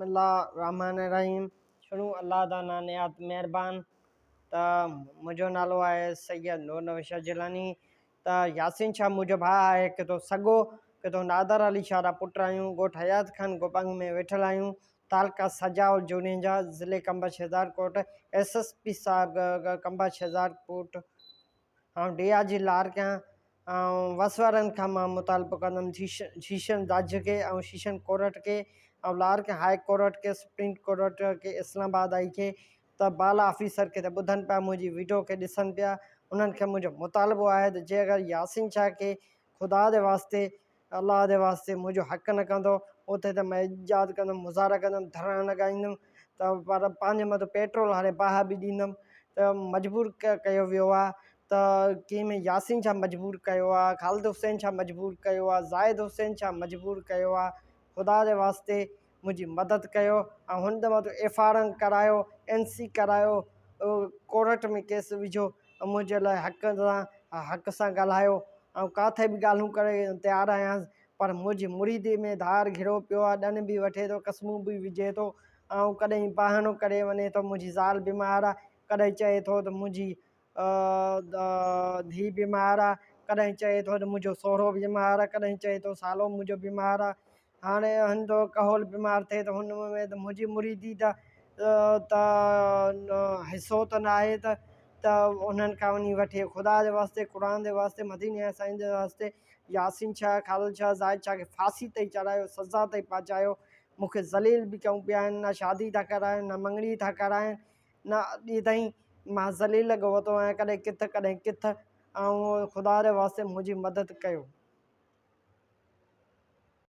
بسم الله الرحمٰن الرحيم شروع الله دا نان نهايت مهربان ته منهنجو نالو آهي سيد نور نوي شاهه جيلاني ته ياسين شاهه منهنجو ڀاء آهي ڪتو سڳو ڪتو نادر علي شاهه جا پٽ آهيون ڳوٺ حيات خان گوپانگ ۾ ويٺل آهيون تعلقه سجاول جوڻيجا ضلعي Qambar Shahdadkot S S P صاحب قمبر شهدادڪوٽ آئون ڊي I جي لاڙڪاڻه ۽ وس وارن کان مان مطالبو ڪندم شيشن جج کي ۽ شيشن ڪورٽ کي ۽ لاڙڪاڻه هاء ڪورٽ کي سپريم ڪورٽ کي اسلام آباد آئي کي ته بالا آفيسر کي ته ٻڌن پيا منهنجي وڊيو کي ڏسن پيا انهن کي منهنجو مطالبو آهي ته جي اگر ياسين شاهه کي خدا جي واسطي الله جي واسطي منهنجو حق نه ڪندو اتي ته مان احتجاج ڪندم مظاهرا ڪندم ڌرڻا لڳائيندم ته پر پنهنجي مٿان پيٽرول هاري باهه به ڏيندم ته مجبور ڪيو ويو آهي ته ڪنهن ۾ ياسين شاهه مجبور ڪيو آهي خالد حسين شاهه مجبور ڪيو آهي زاهد حسين شاهه مجبور ڪيو آهي خدا جي واسطي منهنجي مدد ڪيو ۽ هن دفعا ته ايف آر اين ڪرايو اين سي ڪرايو ڪورٽ ۾ ڪيس وجهو ۽ منهنجي لاء حق سان حق سان ڳالهايو ۽ ڪاٿي به ڳالهيون ڪري تيار آهيان پر منهنجي مريدي ۾ ڌار گهڙو پيو آهي ڏن به وٺي ٿو قسمون به وجهي ٿو ۽ ڪڏهن بهانو ڪري وڃي ٿو منهنجي زال بيمار آهي ڪڏهن چئي ٿو ته منهنجي ڌيء بيمار آهي ڪڏهن چئي ٿو ته منهنجو سهرو بيمار آهي ڪڏهن چئي ٿو سالو منهنجو بيمار آهي هاڻي هن جو ڪهول بيمار ٿئي ته هن ۾ ته منهنجي مريدي ته ته حصو ته ناهي ته ته انهن کان وڃي وٺي خدا جي واسطي قرآن جي واسطي مديني جي سائين جي واسطي ياسين شاهه خالد شاهه زاهد شاهه کي ڦاسي تائين چڙهايو سزا تائين پهچايو مون کي ذليل به ڪيون پيا آهن نه شادي ٿا ڪرائن نه مڱڻي ٿا ڪرائن نه اڄ تائين مان ذليل لڳو وتو آهيان ڪڏهن ڪٿ ڪڏهن ڪٿ ۽ خدا جي واسطي منهنجي مدد ڪيو.